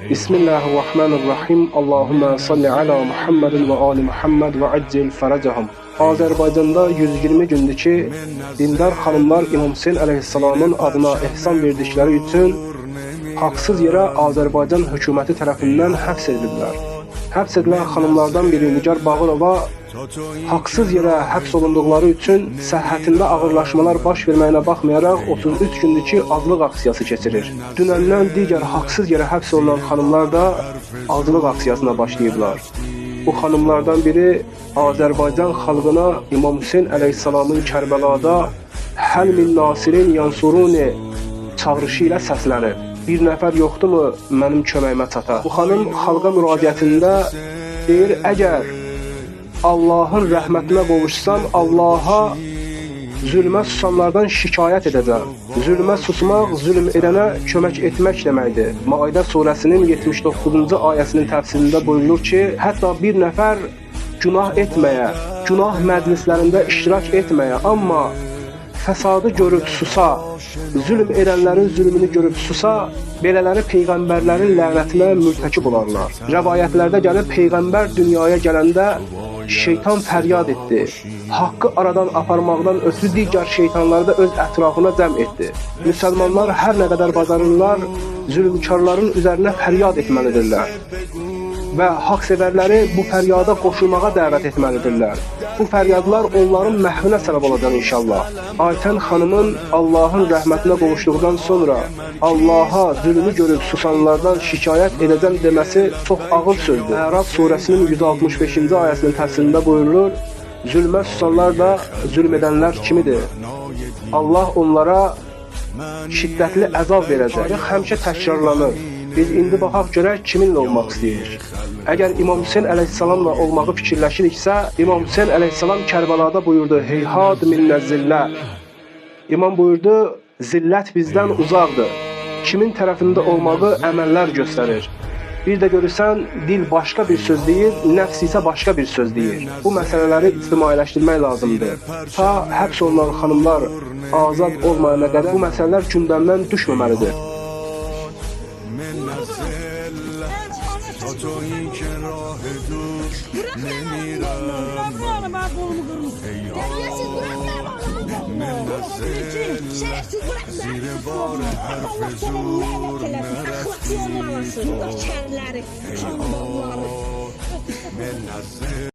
Bismillahirrahmanirrahim. Allahümme salli ala Muhammedin və ali Muhammed və accil fərəcəhum. Azərbaycanda 120 gündür ki, dindar xanımlar İmam Hüseyn əleyhissalamın adına ehsan verdikləri üçün haqsız yerə Azərbaycan hökuməti tərəfindən həbs ediliblər. Həbs edilən xanımlardan biri Nigar Bağırova haqsız yerə həbs olunduqları üçün səhhətində ağırlaşmalar baş verməyinə baxmayaraq 33 gündür ki, aclıq aksiyası keçirir. Dünəndən digər haqsız yerə həbs olunan xanımlar da aclıq aksiyasına başlayıblar. Bu xanımlardan biri Azərbaycan xalqına İmam Hüseyn əleyhissalamın Kərbəlada "Həl min nasirin yansuruni" çağırışı ilə səslənib. Bir nəfər yoxdurmu mənim köməyimə çata? Bu xanım xalqa müraciətində deyir, əgər Allahın rəhmətinə qovuşsam, Allaha zülmə susanlardan şikayət edəcəm. Zülmə susmaq, zülm edənə kömək etmək deməkdir. Maidə surəsinin 79-cu ayəsinin təfsirində buyurulur ki, hətta bir nəfər günah etməyə, günah məclislərində iştirak etməyə, amma fəsadı görüb susa, zülm edənlərin zülmünü görüb susa, belələri peyğəmbərlərin lənətinə mürtəkib olarlar. Rəvayətlərdə gəlib peyğəmbər dünyaya gələndə şeytan fəryad etdi. Haqqı aradan aparmaqdan ötürü digər şeytanları da öz ətrafına cəm etdi. Müsəlmanlar hər nə qədər bacarırlar, zülmkarların üzərinə fəryad etməlidirlər və haqsevərləri bu fəryada qoşulmağa dəvət etməlidirlər. Bu fəryadlar onların məhvinə səbəb olacaq inşallah. Aytən xanımın Allahın rəhmətinə qovuşduqdan sonra Allaha zülmü görüb susanlardan şikayət edəcəm deməsi çox ağır sözdür. Əraf surəsinin 165-ci ayəsinin təfsirində buyurulur, zülmə susanlar da zülm edənlər kimidir. Allah onlara şiddətli əzab verəcək. Tarix həmişə təkrarlanır. Biz indi baxaq görək kiminlə olmaq istəyirik. Əgər İmam Hüseyn əleyhissalamla olmağı fikirləşiriksə, İmam Hüseyn əleyhissalam Kərbəlada buyurdu: "Heyhat minnə zillə." İmam buyurdu: "Zillət bizdən uzaqdır." Kimin tərəfində olmağı əməllər göstərir. Bir də görürsən, dil başqa bir söz deyir, nəfs isə başqa bir söz deyir. Bu məsələləri ictimailəşdirmək lazımdır. Ta həbs olunan xanımlar azad olmayana qədər bu məsələlər gündəmdən düşməməlidir. من الذلة تا تو این که راه دور نمیرم. Ben kolumu kırmışsın. Terbiyesiz bırakma من oğlumu. الذلة Şerefsiz bırakma. زیر بار حرف Allah seni زور lanet eləsin. Əxlaqsız نرفتی olmalısın. Nökərləri, hambalları. من الذلة.